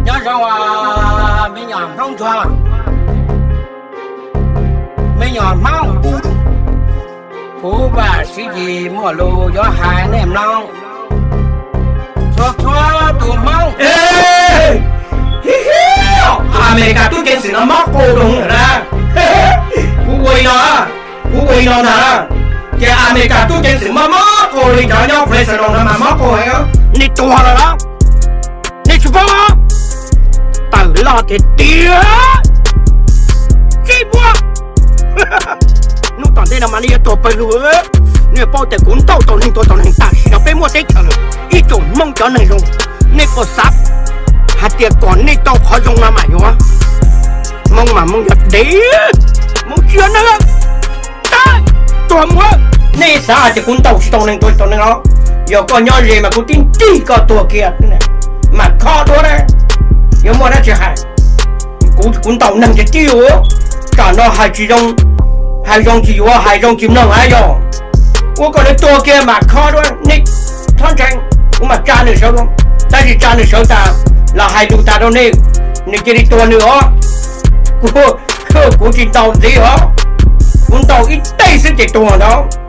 Nyob zoo os me nyuam Hmoob Ntsuag, me nyuam Hmoob, kuv Vaj Siv Yis muaj lus yuav hais nej mloog. Txhua txhua tus Hmoob, Amelikas tub ceev xwm no mob qau rau na. Kuv ua li no, kuv ua li no ntag, ces Amelikas tub ceev xwm mob mob qau li cov nyob Fresno no mas mob qau heev. Nej tuag lawm los? Nej tsis paub, tawm los tiag tiag, tsis muaj. Hnub tom ntej no mas nej yuav tuag pawg lug. Nej paub tias kuv ntaus tau neeg tuag tau neeg tam sim no peb muaj teb chaws lawm, ib tsoom Hmoob cov neeg zoo, nej puas xav hais tias kom nej tau qhov zoo no mas yuav, Hmoob mas Hmoob yuav dev, Hmoob tsis yog neeg. Tuag mus. Nej xav hais tias kuv ntaus tsis tau neeg tuag tsis tau neeg los? Yog koj nyob ze mas kuv tib nrig koj tuag kiag, mas kho dua na. Yuav muaj dab tsi hais? Kuv, kuv ntaus neeg tiag tiag, tsam no hais tsis zoo, hais zoo tsis yuav, hais zoo tsis mloog a yog. Ua kom nws tuag kiag mas kho dua, nej txhob ntshai, kuv mam tsa nws sawv dua. Tab sis tsa nws sawv tas los hais lus tas rau nej, nws cia li tuag nws os. Kuv, kuv tsis ntaus ntxiv os, kuv ntaus ib teg xwb ces tuag ntag.